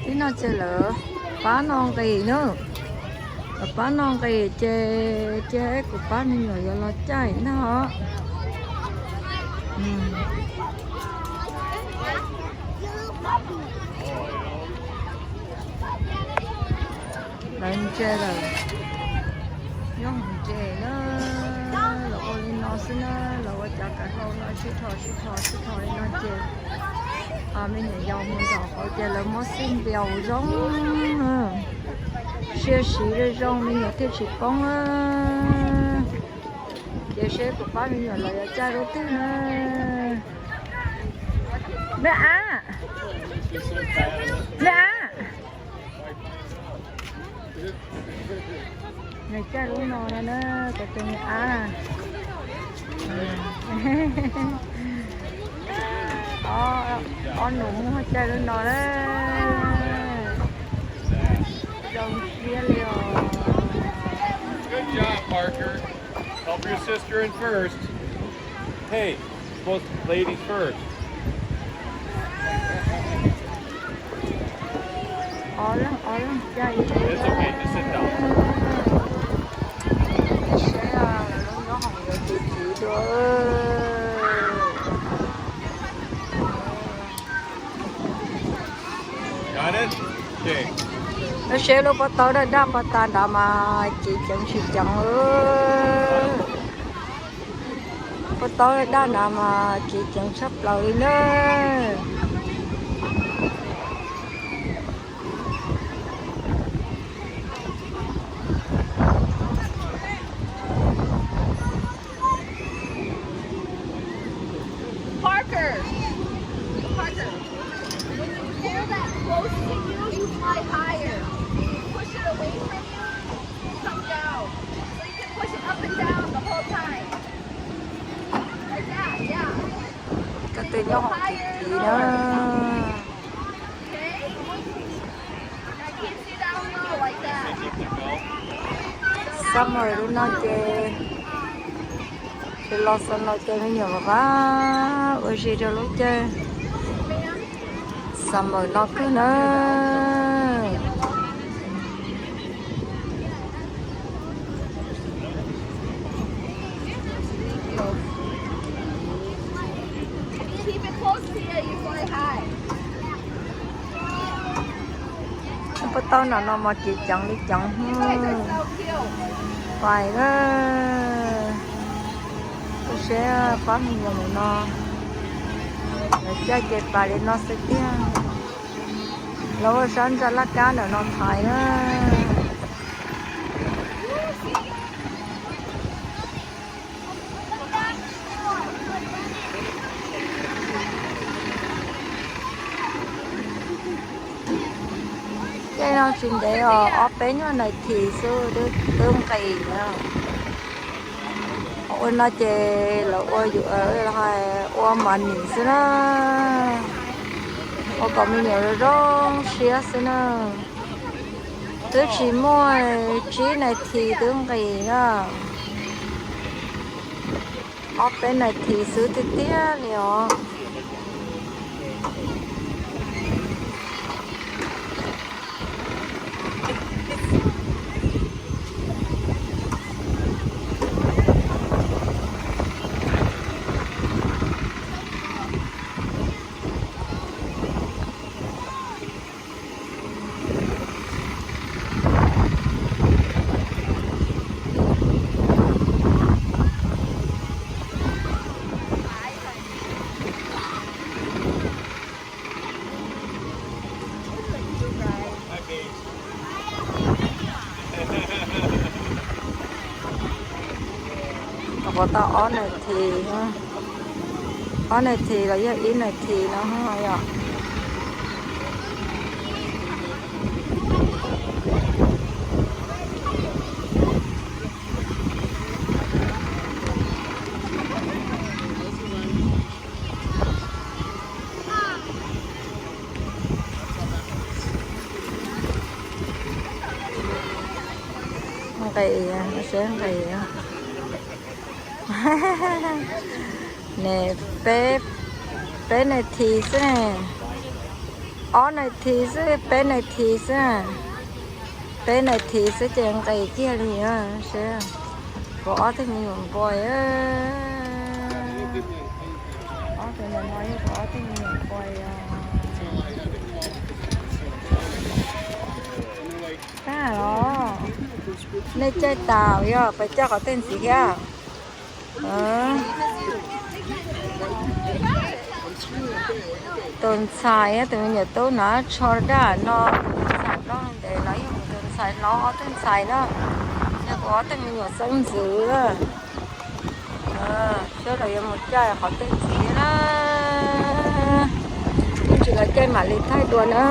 Ib no ces lawv pab no nqis na, lawv pab no nqis ces cia kuv pab me nyuam yuav los caij ntag os. Lawv ntse lawm, nyob hauv ntses na, lawv ua li no xwb na, lawv ua cov kav hlau no sib thos sib thos sib thos li no ces me nyuam yaus mus nraum hauv ces lawv muab xij npiaus zoo, siab siv zoo me nyuam thiaj tsis poob na. Ces seb kuv pab me nyuam los yuav caij lub twg na. Nws av, nws av. Nws caij lub no no na, cov tus me av. Ob nus muag caij lub no na. Zoo siab li os. Good job, Parker. Help your sister in first. Hey, supposed ladies first. Ob leeg ob leeg caij. It's okay, just sit down. Seb lawv lub nyob hauv yuav tsis tiv dua. Got it? Okay. Lub seb lub pob taub daj daj pog tas nrad mas ceev ceev tsis ceev. Pob taub daj daj nrad mas ceev ceev tshaj plaws li na. Parker, Parker, when you pull that close to you, you fly higher. When you push it away from you, you come down. So you can push it up and down the whole time. Like that, yeah. Koj tus nyob hauv tiv tiv na. Okay. Summer lub no ces, ces los summer ces me nyuam vam ua si rau lub caij summer no kawg na. Pob taub no no mas ceev ceev li ceev. Pais na. Koj seb pab me nyuam mus no, lawv caij ces pais li no xwb tiag. Lawv ua sab ntsa laj kab ntawm no thaiv na. Caij no tsis ntev os, ob peb nyuag nas this xwb twb nqis na. Ua no ces lawv ua yus hais ua money xwb na, ua kom me nyuam zoo siab xwb na. Twb tsis muaj, tsib nas this twb nqis na. Ob peb nas this xwb tiag tiag li os. Puas tau ob nas this, ob nas this los yog ib nas this no yom. Nqis, seb nqis. Ne, peb, peb nas this xwb ne. Ob nas this xwb, peb nas this xwb. Peb nas this xwb ces nqis kiag li. Seb puas ob tug me nyuam nquag. Ob tug no yog puas ob tug me nyuam nquag os. Tag los, nej caij tas yog pais coj qhov twg ntxiv thiab? Tus ntxhais, tus me nyuam tub no tsho daj no, tus ntxhais ntev no yog tus ntxhais hlob, ob tug ntxhais na, yog kuv ob tug me nyuam xeeb ntxwv. Sawv daws yuav mus caij qhov twg ntxiv na, ib ntsis los caij mam li thaij dua na.